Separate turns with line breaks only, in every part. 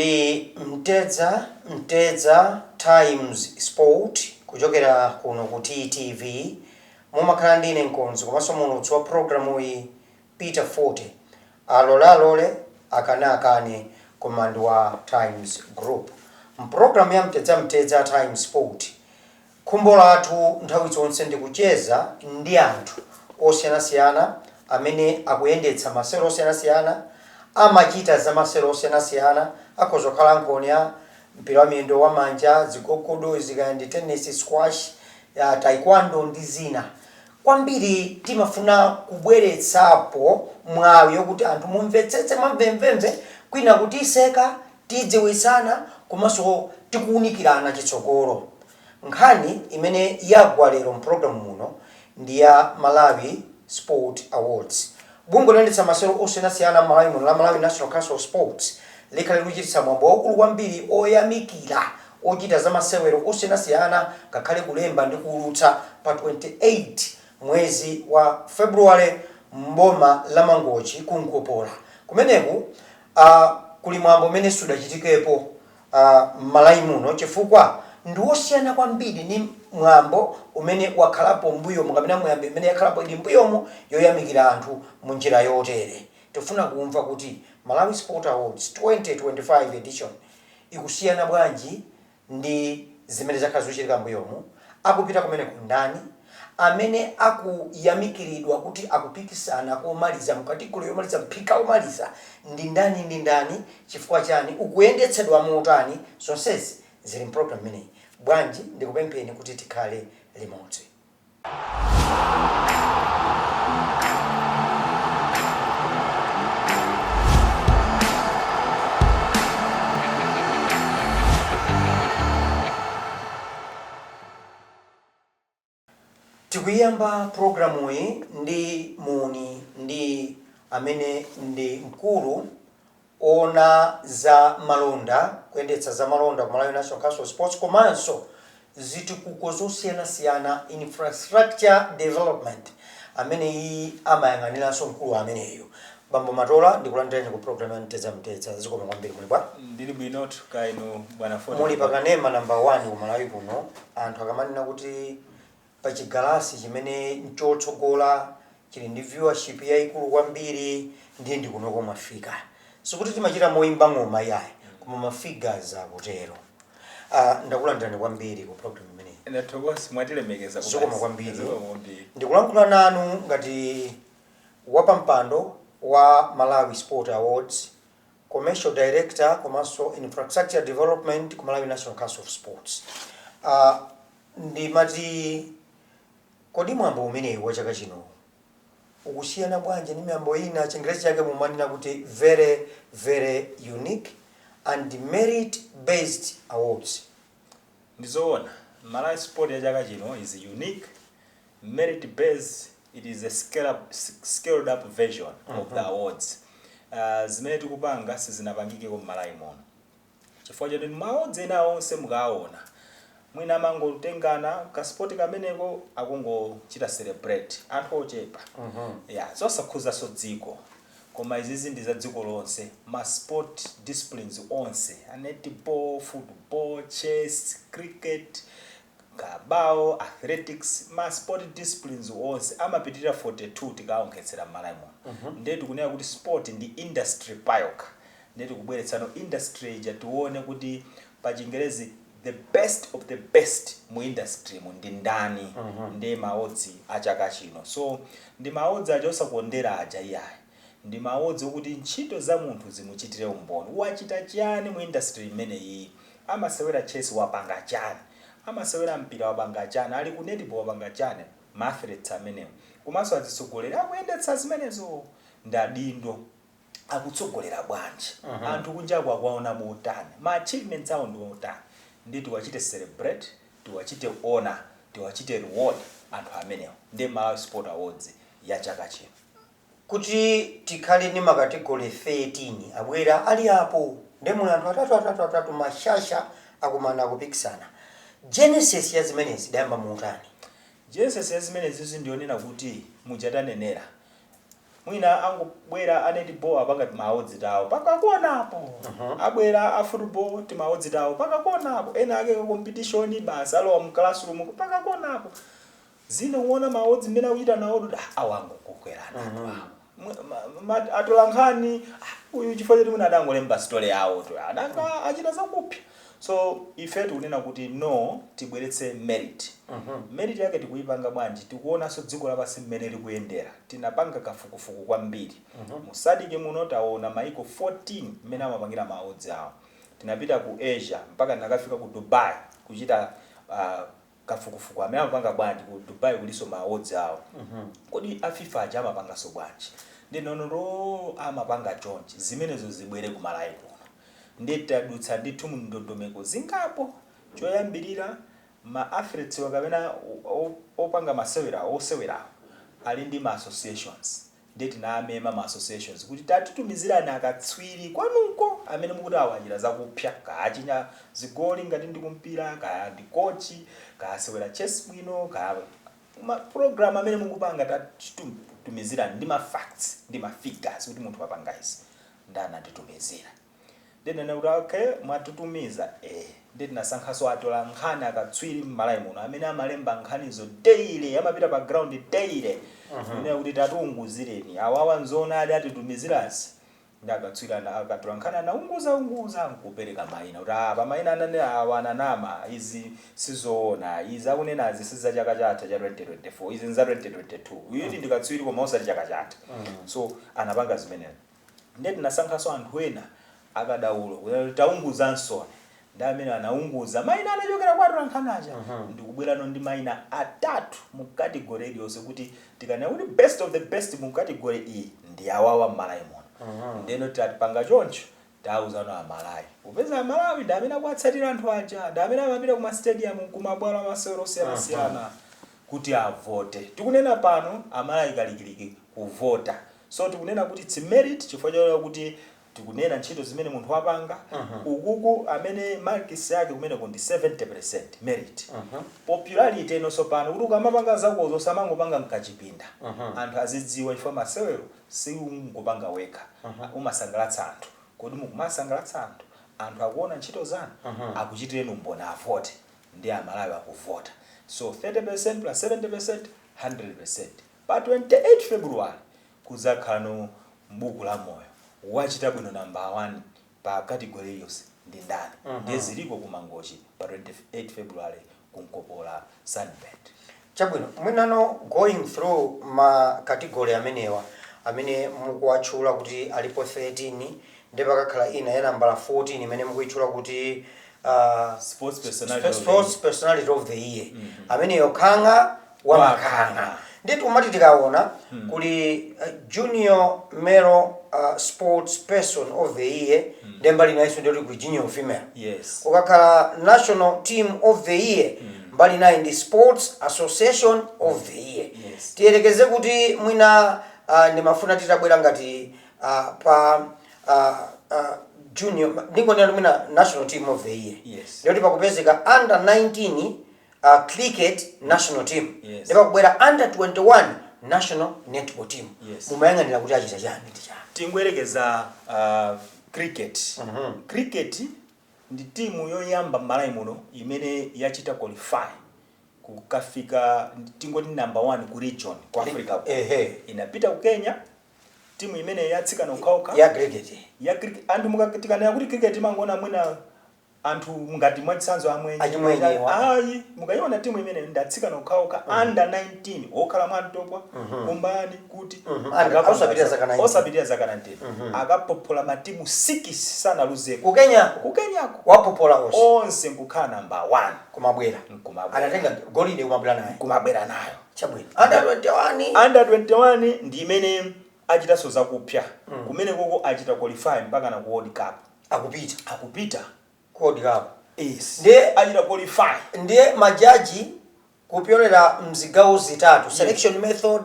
Ndi Mtedza Mtedza Times Sport kuchokera kuno ku TTV. Mumakhala ndine mkonzi komanso muulutsi wa programu iyi, Peter Forte. Alole alole, akane akane, koma ndi wa Times Group. Mpulogalamu ya Mtedza Mtedza Times Sport, khumbo lathu nthawi zonse ndi kucheza ndi anthu osiyanasiyana amene akuyendetsa masewero osiyanasiyana, amachita za masewero osiyanasiyana. Akhoza kukhala nkhonya, mpira wa miyendo, wa manja, zigogodo, zikaya ndi tennis, squash, ya taekwondo ndi zina. Kwambiri timafuna kubweretsapo mwawi yokuti anthu mumvetsetse mwamvemvemve, kwina kutiseka, tidziwitsana komanso tikuwunikirana chitsogolo. Nkhani imene yagwa lero mpulogalamu muno ndi ya Malawi Sport Awards. Bungwe loyendetsa masewero osiyanasiyana m'Malawi muno la Malawi National Council of Sports likhale likuchititsa mwambo waukulu kwambiri oyamikira ochita za masewero osiyanasiyana, ngakhale kulemba ndi kuulutsa, pa 28 mwezi wa February mboma la Mangochi kunkopola kumeneku. Kuli mwambo umene sudachitikepo m'Malawi muno, chifukwa ndi wosiyana kwambiri ni mwambo umene wakhalapo mbuyomo kapena mwambo imene yakhalapo ili mbuyomo yoyamikira anthu mu njira yotere. Tifuna kumva kuti Malawi Sport Awards 2025 edition ikusiyana bwanji ndi zimene zakhala zikuchitika mbuyomu, akupita kumeneko ndani, amene akuyamikiridwa kuti akupikisana komaliza mu category yomaliza, mphika omaliza ndi ndani ndi ndani, chifukwa chani, ukuyendetsedwa motani. Zonsezi zili mpulogalamu imeneyi. Bwanji ndikupempheni kuti tikhale limodzi. Tikuyamba programuyi ndi muni ndi amene ndi mkulu ona za malonda, kuyendetsa za malonda ku Malawi National Council of Sports komanso zitukuko zosiyanasiyana, infrastructure development, amene iyi amayang'aniranso mkulu ameneyo. Bambo Matola, ndikulandireni ku program ya Mtedza Mtedza. Zikoma kwambiri. Muli bwa?
Ndili bwinotu, kaya inu, bwana Forte?
Muli pakanema number 1 ku Malawi kuno. Anthu akamanena kuti pachigalasi chimene nchotsogola, chili ndi viewership yayikulu kwambiri, ndiye ndikunoko mwafika. Sikuti timachita moyimba ng'oma iyayi, koma ma figures akutero. Ndakulandirani kwambiri ku program imeneyi.
Ndathokoza, mwatilemekeza.
Zikoma kwambiri.
Zikoma kwambiri.
Ndikulankhula nanu ngati wapampando wa Malawi Sport Awards, commercial director komanso infrastructure development ku Malawi National Council of Sports. Ndimati kodi mwambo umenewu wa chaka chino ukusiyana bwanji ndi miyambo ina? Chingerezi chake mumanena kuti very very unique and merit based awards.
Ndizoona, Malawi Sport ya chaka chino is unique, merit based. It is a scaled up version of the awards. Zimene tikupanga sizinapangikeko m'Malawi muno, chifukwa choti ma awards ena onse mukaona mwina amangotengana ka sport kameneko, akungochita celebrate anthu ochepa, ya zosakhuzanso dziko. Koma izizi ndi za dziko lonse, ma sport disciplines onse, a netball, football, chess, cricket, kabao, athletics, ma sport disciplines onse amapitirira 42 tikaonkhetsera m'Malawi muno. Ndiye tikunena kuti sport ndi industry payokha. Ndiye tikubweretsano industry ija, tione kuti pa Chingerezi the best of the best mu industry mu ndi ndani. Ndiye ma awards a chaka chino. So ndi ma awards aja osakondera aja iyayi, ndi ma awards okuti ntchito za munthu zimuchitire umboni. Wachita chani mu industry imeneyi? Amasewera chess, wapanga chani? Amasewera mpira, wapanga chani? Ali ku netball, wapanga chani? Ma athletes amenewo komanso azitsogoleri akuyendetsa zimenezo ndi adindo, akutsogolera bwanji? Anthu kunjaku akuwaona motani? Ma achievements awo ndi otani? Ndi tiwachite celebrate, tiwachite honor, tiwachite reward anthu amenewo. Ndi Malawi Sport Awards ya chaka chino.
Kuti tikhale ndi ma category 13, abwera ali apo, ndi muli anthu atatu atatu atatu, mashasha akumana, akupikisana. Genesis ya zimenezi idayamba motani?
Genesis ya zimenezizi ndionena kuti mujatanenera Mwina angobwera a netball, apanga tima awards tawo pakakonapo, abwera a football, tima awards tawo pakakonapo, ena ake competition basi alowa mu classroom pakakonapo. Zina kuona ma awards mmene akuchita nawo kuti awangokokwerana atola nkhani, uyu chifukwa choti mwina adangolemba story yawo to ananga achita zakupya. So ife tikunena kuti no, tibweretse merit. Merit yake tikuyipanga bwanji? Tikuonanso dziko lapansi mmene likuyendera. Tinapanga kafukufuku kwambiri mu SADC muno, taona maiko 14 mmene amapangira ma awards awo. Tinapita ku Asia, mpaka nakafika ku Dubai kuchita kafukufuku amene amapanga bwanji. Ku Dubai kuliso ma awards awo. Kodi a FIFA aja amapanganso bwanji? Ndi nonono amapanga chonchi. Zimenezo zibwere ku Malawi kuno. Ndi tadutsa ndithu mu ndondomeko zingapo. Choyambirira, ma athletes kapena opanga masewera, osewerawo ali ndi ma associations. Ndi tinamema ma associations kuti tatitumizirani akatswiri kwanuko amene mukuti awachita zakupya, kaachinya zigoli ngati ndi kumpira, kaya ndi kochi, kaya chess bwino, kaya ma program amene mukupanga, tatitumizirani ndi ma facts ndi ma figures kuti munthu wapanga izi. Ndani atitumizira? Ndinene kuti okay, mwatitumiza, ndi tinasankhaso atola nkhani akatswiri m'Malawi muno amene amalemba nkhanizo daily, amapita pa ground daily, kunena kuti tatiunguzireni awawa, nzoona ali atitumizirasi. Ndi akatswiri akatola nkhani anaunguza unguza nkupereka mayina kuti pa mayina anane awa ananama, izi sizoona, izi akunenazi si za chaka chatha cha 2024, izi nza 2022, uyuti ndikatswiri koma osati chaka chatha. So anapanga zimenezo. Ndiye tinasankhaso anthu ena akadaulo kuti taunguzanso, ndi amene anaunguza mayina anachokera kwa atolankhani aja, ndikubwerano ndi mayina atatu mu category iliyonse, kuti tikanena kuti best of the best mu category iyi ndi awawa m'Malawi muno. Ndeno tatipanga choncho, tauzano Amalawi, popeza Amalawi ndi amene akuwatsatira anthu aja, ndi amene amapita kuma stadium, kumabwalo amasewero osiyanasiyana kuti avote. Tikunena pano Amalawi kalikiliki kuvota. So tikunena kuti it's merit chifukwa chakuti kuti tikunena ntchito zimene munthu wapanga ukuku, amene marks yake kumeneko ndi 70% merit. Popularity inonso pano, kuti ukamapanga zakozo samangopanga mkachipinda, anthu azidziwa, chifukwa masewero siungopanga wekha, umasangalatsa anthu. Kodi mukumasangalatsa anthu? Anthu akuona ntchito zanu, akuchitireni umboni, avote. Ndi Amalawi akuvota. So 30% plus 70%, 100%. Pa 28 February kuzakhala no mbuku la moyo, wachita bwino number 1 pa category iliyonse ndi ndani. Ndiye ziliko kumangochi pa 28 February kunkopola Sunbird.
Chabwino. Mwinano going through ma category amenewa amene mukuwatchula kuti alipo 13, ndi pakakhala ina ya nambala 14 imene mukuyitchula kuti
Sports personality of the
Sports
year.
Personality of the Year, ameneyo khang'a wamakhang'a.
Wakhang'a.
Nditu umati tikaona kuli junior male sports person of the year, ndi mbali inayinso ndiyoti kuli junior female. Kukakhala national team of the year, mbali inayi ndi sports association of the year. Tiyerekeze kuti mwina ndimafuna titabwera ngati pa junior, ndingonena kuti mwina national team of the year, ndiyoti pakupezeka under 19 cricket national team, ndi pakubwera under 21 national netball team. Mumayang'anira kuti achita chani ndi chani?
Tingoyerekeza cricket. Cricket ndi timu yoyamba m'Malawi muno imene yachita qualify kukafika, tingoti number 1 ku region, ku Africa. Inapita ku Kenya timu imene yatsikana okhaokha.
Ya cricket.
Ya cricket. Anthu tikanena kuti cricket imangoona mwina anthu ngati mwachitsanzo Amwenye.
Achimwenyewa.
Ayi, mukayiona timu imene ndatsikana okhaokha, under 19, okhala mwantopwa kumbani kuti
Osapitirira zaka 19.
Osapitirira zaka 19, akapopola matimu 6, sanaluzeko.
Ku Kenya.
Ku Kenyako.
Wapopola onse.
Onse nkukhala number 1.
Kumabwera.
Nkumabwera.
Anatenga golide kumabwera naye.
Kumabwera nayo.
Chabwino, under 21?
Under 21 ndi imene achitanso zakupya kumene koko, achita qualify mpaka na ku World Cup.
Akupita.
Akupita.
Ku World Cup.
Yes.
Ndiye
achita qualify.
Ndiye majaji kupyolera mzigawo zitatu, selection method,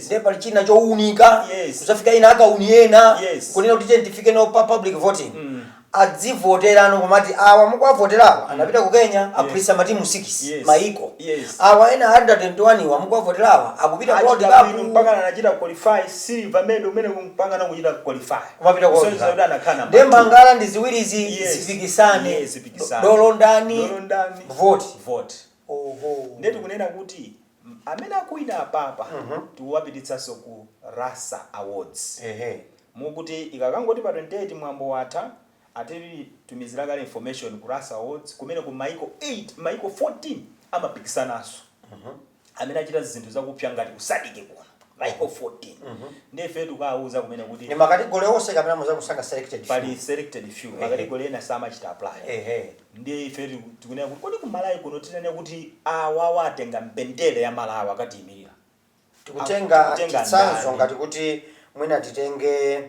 ndiye pali china chowunika, kuzafika ina akauni ena, kunena kuti tiye tifike no pa public voting. Adzivoterano kumati awa mukuwavoterawa anapita ku Kenya, aphulitsa matimu 6 maiko. Awa ena 121 wa mukuwavoterawa akupita ku World
Achita bwino
Cup.
Mpaka anachita qualify silver medal umene, mpaka nakuchita qualify.
Kumapita ku World
Kusonyeza
Cup.
kuti anakhala
Nde
number two.
mangala ndi ziwirizi zipikisane.
Yes, zipikisane.
Dolondani.
Dolondani.
Vote.
Vote.
Oho.
Ndiye tikunena kuti amene akuwina apapa tikuwapititsanso ku RASA Awards, mukuti ikakangoti pa 28 mwambo watha, atitumizira kale information ku RASA Awards, kumene ku maiko 8, maiko 14 amapikisananso, amene achita zinthu zakupsya ngati kusadike kuno, maiko 14. Ndiye ife tikawauza kumene kuti
Ni ma category onse kapena muzakusanga selected few?
Pali selected few. Ma category ena samachita apply. Ndiye ife tikunena kuti kodi kumalawi kuno tinene kuti awa watenga mbendera ya Malawi akatiyimirira?
Tikutenga
Tikutenga
chitsanzo
ndani?
Ngati kuti mwina titenge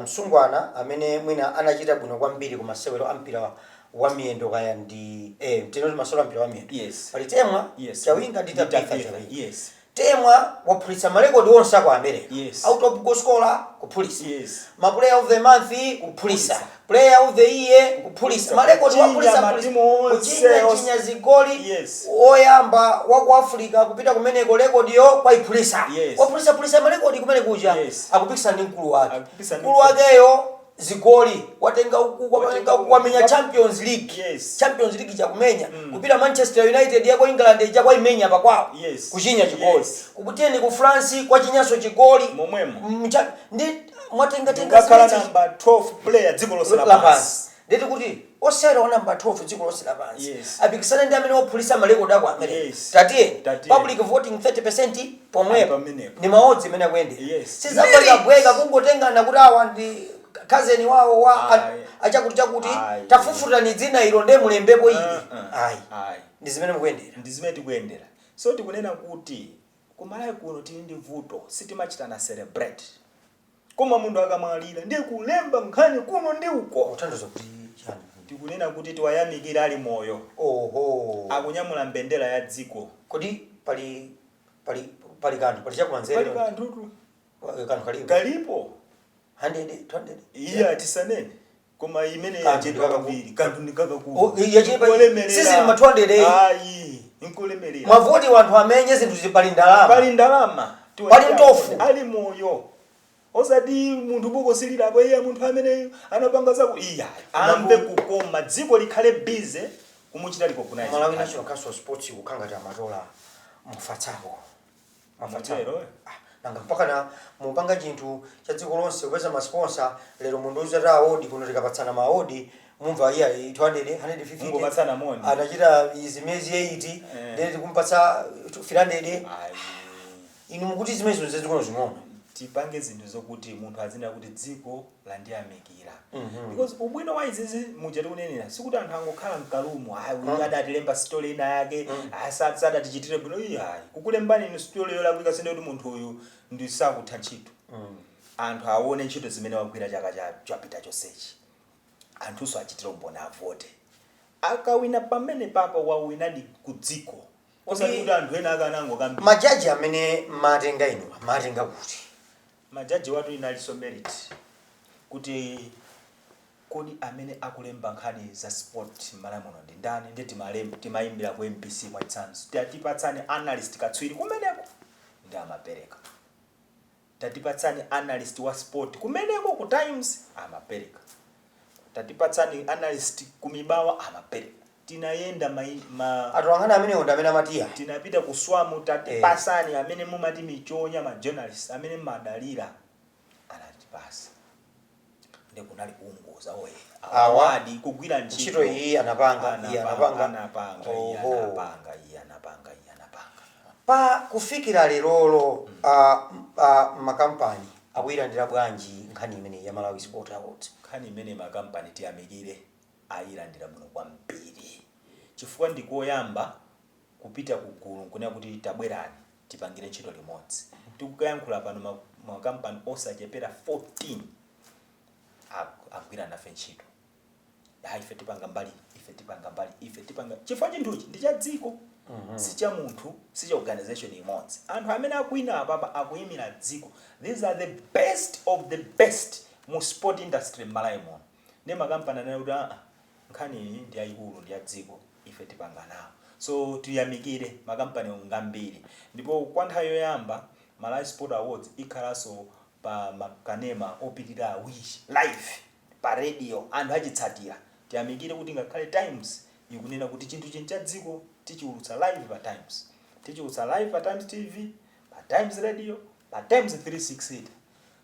msungwana amene mwina anachita bwino kwambiri ku masewero a mpira wa miyendo, kaya ndi tinoti masewero a mpira wa miyendo. Pali Temwa Chawinga ndi Tabitha
Tabitha,
Chawinga. Temwa waphulitsa marekodi onse aku America. Out top goal scorer kuphulitsa, ma player of the month kuphulitsa, player of the year kuphulitsa, marekodi
Kuchinya
waphulitsa.
Matimu onse,
Kuchinya chinya zigoli. Oyamba wa ku Africa kupita kumeneko, rekodiyo kwayiphulitsa. Waphulitsa phulitsa marekodi kumene kuja. Akupikisana ndi mkulu wake.
Akupikisana ndi
Mkulu wakeyo zigoli watenga uku, watenga
Watenga
uku, wamenya
uku.
Champions League. Champions League chakumenya, kupita Manchester United yako England ija kwaimenya pakwawo, kuchinya chigoli. Kukutiyeni ku France kwachinyanso chigoli.
Momwemo.
Ndi mwatengatenga
Ngakhala
zimenezi.
number 12 player dziko lonse
lapansi.
Lapansi.
Nditi kuti osewera wa number 12 dziko lonse lapansi apikisane ndi amene waphulitsa marekodi ako America. Tatiye
Tatiye.
public voting 30% pomwepo.
Pamenepo.
Ni ma odds imene akuyendera. Sizabwekabweka kungotengana kuti awa ndi cousin wawo wa
Ayi.
achakuti chakuti.
Ayi.
Tafufutani dzina ilo nde mulembepo ili. Ayi.
Ayi.
Ndi zimene mukuyendera.
Ndi zimene tikuyendera. So tikunena kuti kumalawi kuno tili ndi vuto, sitimachitana celebrate, koma munthu akamwalira ndiye kulemba nkhani kuno ndi uko.
Kuthandiza kuti chani?
Tikunena kuti tiwayamikire ali moyo.
Oho.
Akunyamula mbendera ya dziko.
Kodi pali kanthu, pali chakumanzere?
Pali kanthutu.
Kanthu kalipo?
Kalipo.
100, 200?
Iye atisanene, koma imene
Kanthu
yachepa
ndikakakulu.
kwambiri, kanthu ndikakakulu.
Oh, yachepa. Sizili ma 200, eh.
Ayi, nkolemerera.
Mavoti wanthu amenye zinthu zipali ndalama.
Pali ndalama.
Pali ntofu.
Ali moyo, osati munthu bokosi lilipo, iye munthu amene anapanga zaku iya amve kukoma, dziko likhale busy kumuchita recognize.
Malawi National Council of Sports kukhangati amatola mufatsako, mufatsako.
Mutero, eh?
Ah, nanga mpaka na mupanga chinthu cha dziko lonse, kupeza ma sponsor, lero munthu uzati award kuno, tikapatsana ma award mumva iya 200, 150.
Mungopatsana moni.
Anachita izi miyezi 8, ndiye tikumpatsa 300.
Ayi.
Inu mukuti zimenezo zazikono zing'ono.
Tipange zinthu zokuti munthu azinena kuti dziko landiyamikira, because ubwino wa izizi muja tikunenera sikuti anthu angokhala mkalumu, ayi, uyu adatilemba story ina yake, ayi, sadatichitire bwino. Iye ayi, kukulembani inu story yolakwika sinde kuti munthu uyu ndi sakutha ntchito. Anthu aone ntchito zimene wagwira chaka chapita chonsechi, anthunso achitire umboni, avote. Akawina pamene papa wawinadi ku dziko, osati kuti anthu ena akanango kambiri.
Majaji amene matenga inu matenga kuti?
Majaji watu inalinso merit, kuti kodi amene akulemba nkhani za sport m'Malawi muno ndi ndani? Ndi timayimbira ku MBC mwachitsanzo, tatipatsani analyst katswiri kumeneko, ndi amapereka. Tatipatsani analyst wa sport kumeneko ku Times, amapereka. Tatipatsani analyst ku Mibawa, amapereka. Tinayenda ma
Atolankhani amenewo ndi amene amatiya.
Tinapita ku SWAM, tatipasani amene mumati michonya, ma journalist amene mmadalira, anatipasa. Ndi kunali kuunguza oye
Awa.
awadi kugwira ntchito.
Ntchito iyi anapanga, iyi anapanga.
Anapanga iyi.
Oho.
Anapanga iyi, anapanga iyi, anapanga.
Pa kufikira lerolo, makampani akuyilandira bwanji nkhani imeneyi ya Malawi Sport Awards?
Nkhani imene makampani, tiyamikire, ayilandira bwino kwambiri, chifukwa ndikoyamba kupita ku gulu nkunena kuti tabwerani tipangire ntchito limodzi. Tikukayankhula pano makampani osachepera 14 agwira nafe ntchito. Ha, ife tipanga mbali, ife tipanga mbali, ife tipanga, chifukwa chinthuchi ndi cha dziko, si cha munthu, si cha organization imodzi. Anthu amene akuwina apapa akuyimira dziko. These are the best of the best mu sport industry m'Malawi muno. Ndi makampani anena kuti, "Aa, nkhani iyi ndi yayikulu, ndi ya dziko, ife tipanga nawo." So tiyamikire makampani ngambiri. Ndipo kwa nthawi yoyamba Malawi Sport Awards ikhalanso pa makanema opitirira 2 live pa radio, anthu achitsatira. Tiyamikire kuti ngakhale Times ikunena kuti chinthu chini cha dziko, tichiulutsa live pa Times, tichiulutsa live pa Times TV, pa Times Radio, pa Times 360.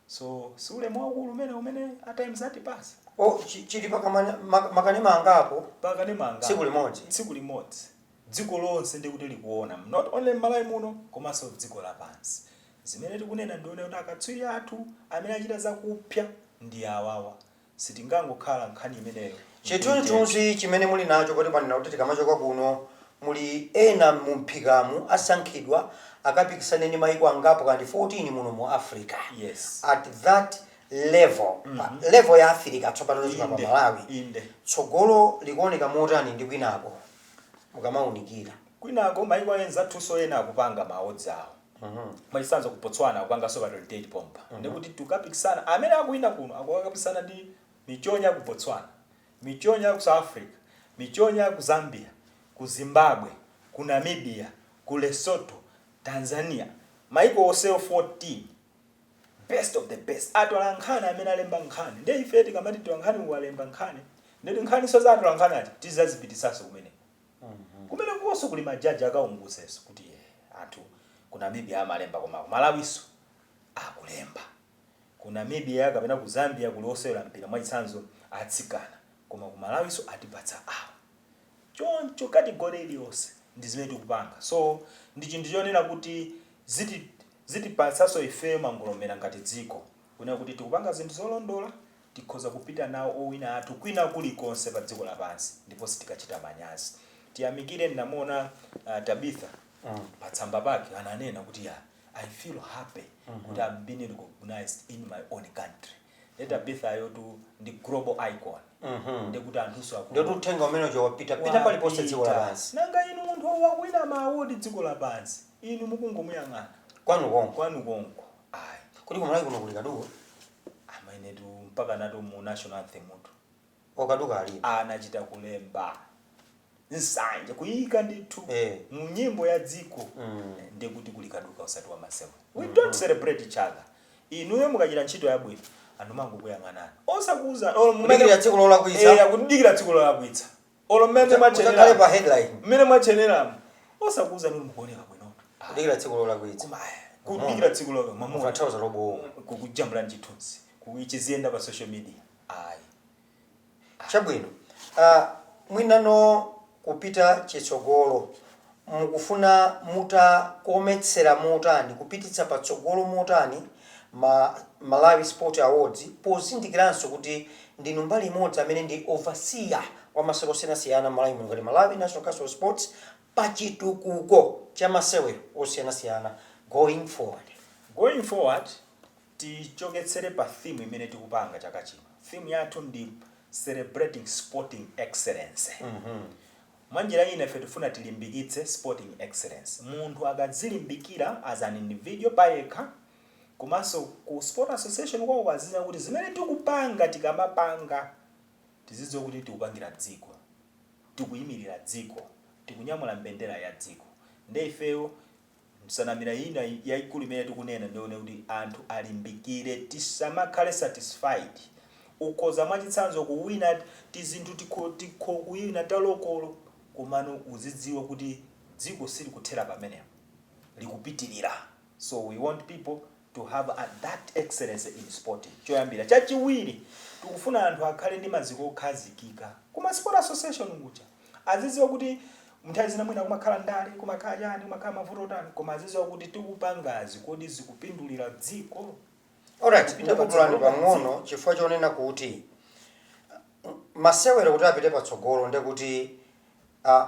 So si ulemu waukulu umene a Times atipasa?
O, chili makanema angapo?
Pakanema angapo.
Tsiku limodzi?
Tsiku limodzi, dziko lonse ndikuti likuona, not only m'Malawi muno komanso dziko lapansi. Zimene tikunena ndione kuti akatswiri athu amene achita zakupya ndi awawa, sitingangokhala nkhani imeneyo.
Chithunzithunzi chimene muli nacho, kuti panena kuti tikamachoka kuno muli ena mu mphikamu asankhidwa akapikisane ndi maiko angapo kandi 14 muno mu Africa.
Yes.
At that level, pa level ya Africa tsopano tochoka pa Malawi, tsogolo likuoneka motani ndi kwinako mukamaunikira?
Kwinako maiko anzathuso ena akupanga ma awards awo. Mwachitsanzo, ku Botswana akupanganso pa 28 pompa. Ndikuti tikapikisana, amene akuwina kuno akukapikisana ndi michonya ku Botswana, michonya ku South Africa, michonya ku Zambia, ku Zimbabwe, ku Namibia, ku Lesotho, Tanzania, maiko onsewo 14, best of the best, atola nkhani amene alemba nkhani. Ndiye ife tikamati tola nkhani walemba nkhani, ndeti nkhaniso za atola nkhani ati tizazipitisanso kumene kumene kukonso kuli majaji akaunguzenso kuti anthu ku Namibia amalemba, koma ku Malawiso akulemba. Ku Namibia kapena ku Zambia kuli osewera mpira, mwachitsanzo atsikana, koma ku Malawiso atipatsa awo. Choncho category iliyonse ndi zimene tikupanga. So ndi chinthu chonena kuti zitipatsanso ifeyo mangolomera ngati dziko, kunena kuti tikupanga zinthu zolondola, tikhoza kupita nawo owina athu kwina kulikonse pa dziko lapansi ndipo sitikachita manyazi. Tiyamikire, ndinamuona Tabitha patsamba pake ananena kuti, "Ya, I feel happy kuti I'm being recognized in my own country." Ndi Tabitha ayotu ndi global icon, ndikuti anthuso
Ndoti uthenga umene uja wapita pita paliponse dziko
Wapita.
lapansi.
Nanga inu, munthu wakuwina ma award dziko lapansi, inu mukungomuyang'ana
kwanu konko?
Kwanu konko, ayi.
Kuti kumalawi kuno kuli kaduka?
Amaenetu, mpaka nato mu national anthem mutu.
Okaduka alipo?
Anachita kulemba nsanje kuyika ndithu mu nyimbo ya dziko. Ndikuti kuli kaduka usati wamasewa. We don't celebrate each other. Inuyo mukachita ntchito yabwino, anthu mangokuyang'anani osakuuza olo
Kudikira tsiku lolakwitsa.
Eh, akudikira tsiku lolakwitsa, olo mmene
Musakhale pa headline.
Mmene mwacheneramo, osakuuza nuli mukuoneka bwinotu.
Kudikira tsiku lolakwitsa.
Koma kudikira tsiku lolakwitsa, mwamuna
Mukathauza lobowa.
Kukujambulani chithunzi, kuchiziyenda pa social media, ayi.
Chabwino, mwinano kupita chitsogolo mukufuna mutakometsera motani, kupititsa patsogolo motani ma Malawi Sport Awards, pozindikiranso kuti ndinu mbali imodzi amene ndi overseer wa masewero osiyanasiyana m'Malawi muno ngati Malawi National Council of Sports, pachitukuko cha masewero osiyanasiyana going forward?
Going forward, tichoketsere pa theme imene tikupanga chaka chino. Theme yathu ndi "Celebrating Sporting Excellence". Mwanjira ina, ife tifuna tilimbikitse sporting excellence, munthu akadzilimbikira as an individual payekha, komanso ku sport association kwawo azidziwa kuti zimene tikupanga, tikamapanga tizidziwa kuti tikupangira dziko, tikuyimirira dziko, tikunyamula mbendera ya dziko. Nde ifeyo nsanamira ina yayikulu imene tikunena ndione kuti anthu alimbikire, tisamakhale satisfied. Ukhoza mwachitsanzo kuwina tizinthu tikho tikho, kuwina ta local, komano uzidziwa kuti dziko silikuthera pamenepo, likupitirira. So we want people to have that excellence in sporting, choyambira. Chachiwiri, tikufuna anthu akhale ndi maziko okhazikika kuma sport association kuja. Azidziwa kuti nthawi zina mwina kumakhala ndale, kumakhala chani, kumakhala mavuto otani, koma azidziwa kuti tikupangazi kodi zikupindulira dziko?
Alright.
Kupita
Ndikupulani
patsogolo pa
pang'ono chifukwa chonena kuti masewero kuti apite patsogolo, ndekuti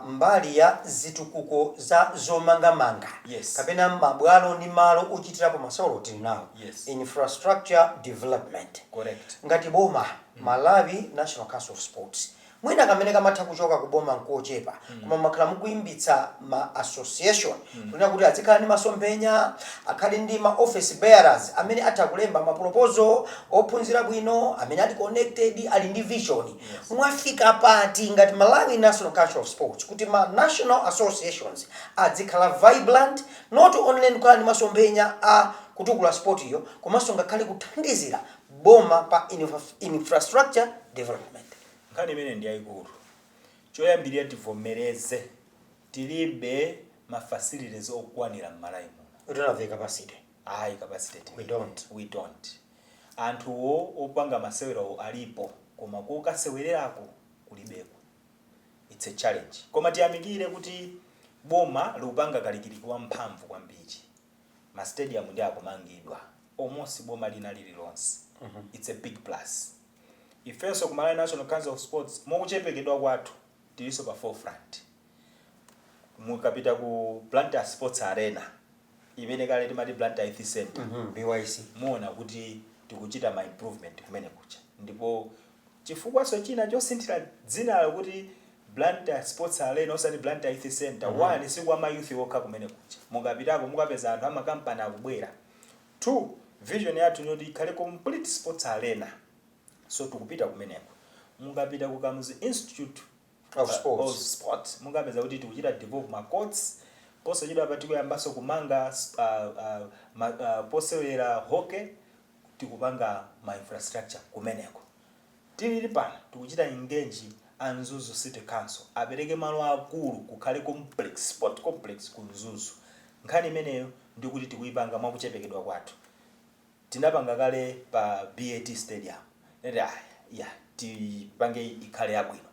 mbali ya zitukuko za zomangamanga kapena mabwalo ndi malo ochitirapo masewero tili nawo, infrastructure development.
Correct.
Ngati boma, Malawi National Council of Sports, Mwina kamene kamatha kuchoka kuboma nkochepa, koma makhala mukuimbitsa ma association kunena kuti azikhala ndi masomphenya, akhale ndi ma office bearers amene atha kulemba ma proposal ophunzira bwino, amene ali connected, ali ndi vision. Mwafika pati ngati Malawi National Council of Sports kuti ma national associations azikhala vibrant, not only ndikukhala ndi masomphenya a kutukula sport iyo, komanso ngakhale kuthandizira boma pa infrastructure development?
Nkhani imene ndi yayikulu. Choyambirira, tivomereze, tilibe ma facilities okwanira m'Malawi muno.
We don't have the capacity.
Ayi, capacity tilibe.
We don't.
We don't. Anthuwo opanga masewerawo alipo, koma kokasewererako kulibeko. It's a challenge, koma tiyamikire kuti boma likupanga kalikiliki wamphamvu kwambiri. Ma stadium ndi akumangidwa almost boma lina lililonse. It's a big plus. Ifenso ku Malawi National Council of Sports, mukuchepekedwa kwathu, tilinso pa forefront. Mukapita ku Blantyre Sports Arena, imene kale timati Blantyre Youth Center,
BYC,
muona kuti tikuchita ma improvement kumene kucha. Ndipo chifukwaso china chosinthira dzinalo kuti Blantyre Sports Arena osati Blantyre Youth Center, one, siku ama youth okha kumene kucha. Mukapitako mukapeza anthu amakampani akubwera. Two, vision yathu ndiyoti ikhale complete sports arena, so tikupita kumeneko. Mukapita ku Kamuzu Institute
of Sports,
of Sport, mukapeza kuti tikuchita develop ma courts. Posachedwa pa tikuyambanso kumanga posewera hockey. Tikupanga ma infrastructure kumeneko. Tilili pano tikuchita engage a Mzuzu City Council apereke malo akulu, kukhale complex, sport complex ku Mzuzu. Nkhani imeneyo ndikuti tikuyipanga mwakuchepekedwa kwathu. Tinapanga kale pa BAT Stadium, nati ah, ya tipange ikhale yabwino.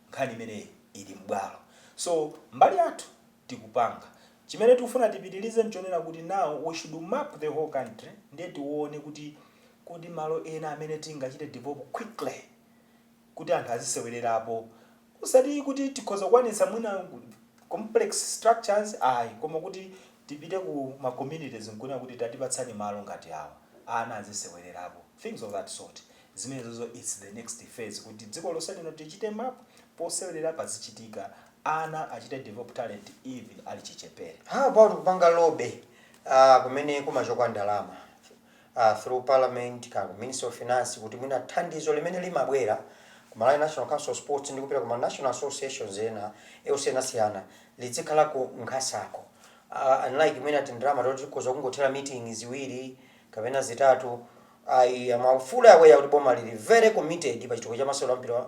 Nkhani imeneyi ili mbwalo. So mbali yathu tikupanga. Chimene tikufuna tipitilize nchonena kuti now we should map the whole country, ndiye tione kuti kodi malo ena amene tingachite develop quickly kuti anthu azisewererapo, usati kuti tikhoza kukwanitsa mwina complex structures, ayi, koma kuti tipite ku ma communities nkunena kuti tatipatsani malo ngati awa, ana azisewererapo, things of that sort. Zimenezozo, it's the next phase, kuti dziko lonse lino tichite map, posewerera pazichitika, ana achite develop talent even ali chichepere.
How about kupanga lobby kumene kumachoka ndalama through parliament ka Ministry of Finance, kuti mwina thandizo limene limabwera ku Malawi National Council of Sports ndi kupita kuma national associations ena osiyanasiyana lizikhalako nkhasako, unlike mwina tindalama toti tikhoza kungothera meeting ziwiri kapena zitatu? I am fully aware kuti boma lili very committed pa chitukuko cha masewero a mpira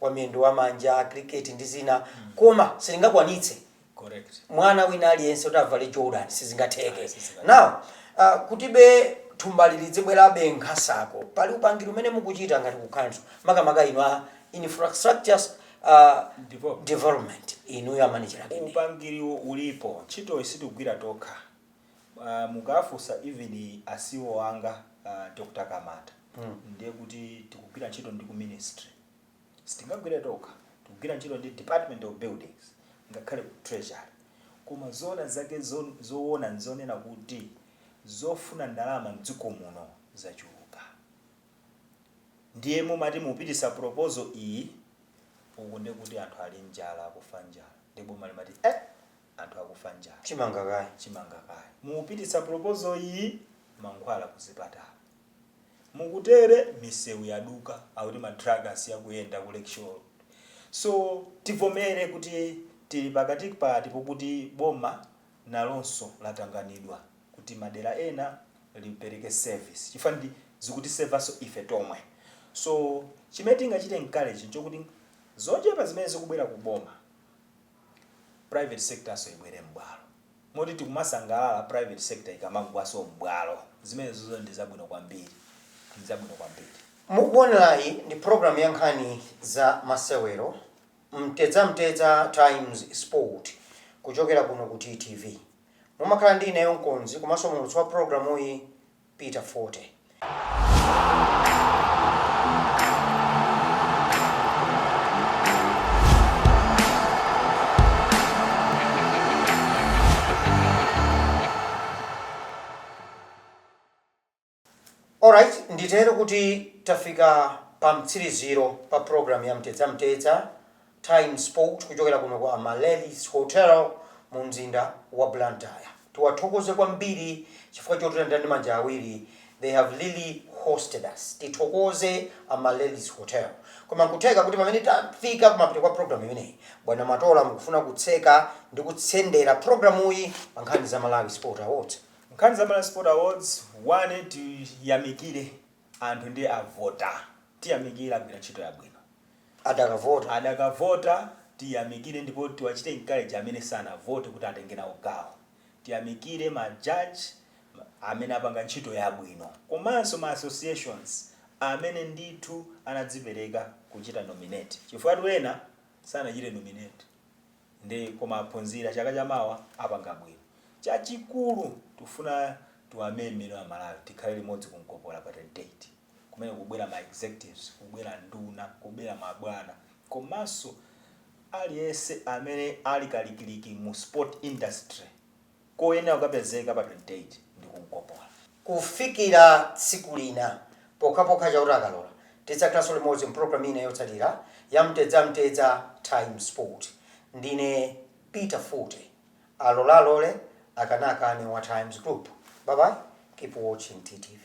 wa miyendo, wa manja, cricket ndi zina, koma silingakwanitse mwana wina aliyense kuti avale Jordan, sizingatheke.
Ah, sizingatheke.
Now kutibe thumbali lidzibwerabe nkhasako, pali upangiri umene mukuchita ngati ku council, makamaka inu a infrastructures
Development.
development, inuyo amanejera kene?
Upangiriwo ulipo. Ntchitoyi sitikugwira tokha. Mukafunsa even a CEO anga, Dr Kamata, ndiye kuti tikugwira ntchito ndi ku ministry. Sitingagwire tokha. Tikugwira ntchito ndi Department of Buildings, ngakhale ku Treasury. Koma zoona zake, zoona nzonena kuti zofuna ndalama mdziko muno zachuluka. Ndiye mumati mupitisa proposal iyi uku, ndi kuti anthu ali njala, akufa njala, ndi boma limati anthu akufa njala,
chimanga kaya,
chimanga kaya. Mupitisa proposal iyi, mankhwala kuzipatala mukutere, misewu yaduka, akuti ma truck akuyenda ku Lakeshore. So tivomere kuti tili pakati pati pokuti boma nalonso latanganidwa kuti madera ena lipereke service, chifukwa ndi zikutisevanso ife tomwe. So chimene tingachite encourage nchokuti zochepa zimene zikubwera ku boma, private sector so ibwere m'bwalo, moti tikumasangalala private sector ikamagwaso m'bwalo. Zimene zozo ndi zabwino kwambiri, ndi zabwino kwambiri.
Mukuonerayi ndi program ya nkhani za masewero, Mtedza Mtedza Times Sport, kuchokera kuno ku TTV. Mumakhala ndi ineyo mkonzi komanso muulutsi wa programu iyi, Peter Forte. Alright, nditero kuti tafika Pa mtsiriziro pa program ya Mtedza Mtedza Time Sport kuchokera kuno ku Amalelis Hotel mu mzinda wa Blantyre, tiwathokoze kwambiri chifukwa chotilandira ndi manja awiri. They have really hosted us. Tithokoze Amalelis Hotel. Koma nkutheka kuti pamene tafika kumapeto kwa program imeneyi, bwana Matola, mukufuna kutseka ndi kutsendera programuyi pa nkhani za Malawi Sport Awards.
Nkhani za Malawi Sport Awards, one, tiyamikire anthu ndi avota. Tiyamikire, agwira ntchito yabwino.
Adakavota.
Adakavota, tiyamikire, ndipo tiwachite encourage amene sanavote kuti atenge nawo gawo. Tiyamikire ma judge amene apanga ntchito yabwino, komanso ma associations amene ndithu anadzipereka kuchita nominate, chifukwa ena sanachite nominate ndi koma aphunzira, chaka chamawa apanga bwino. Chachikulu, tifuna tiwamemere Amalawi tikhale limodzi kumkopola pa 28, kumene kubwera ma executives, kubwera nduna, kubwera mabwana, komanso aliyense amene ali kalikiliki mu sport industry koyenera kukapezeka pa 28 ndi kumkopola.
Kufikira tsiku lina, pokhapokha Chauta akalola, tidzakhalanso limodzi mpulogalamu ina yotsatira ya Mtedza Mtedza Time Sport. Ndine Peter Forte, alolalole akanakane wa Times Group. Bye bye, keep watching TTV.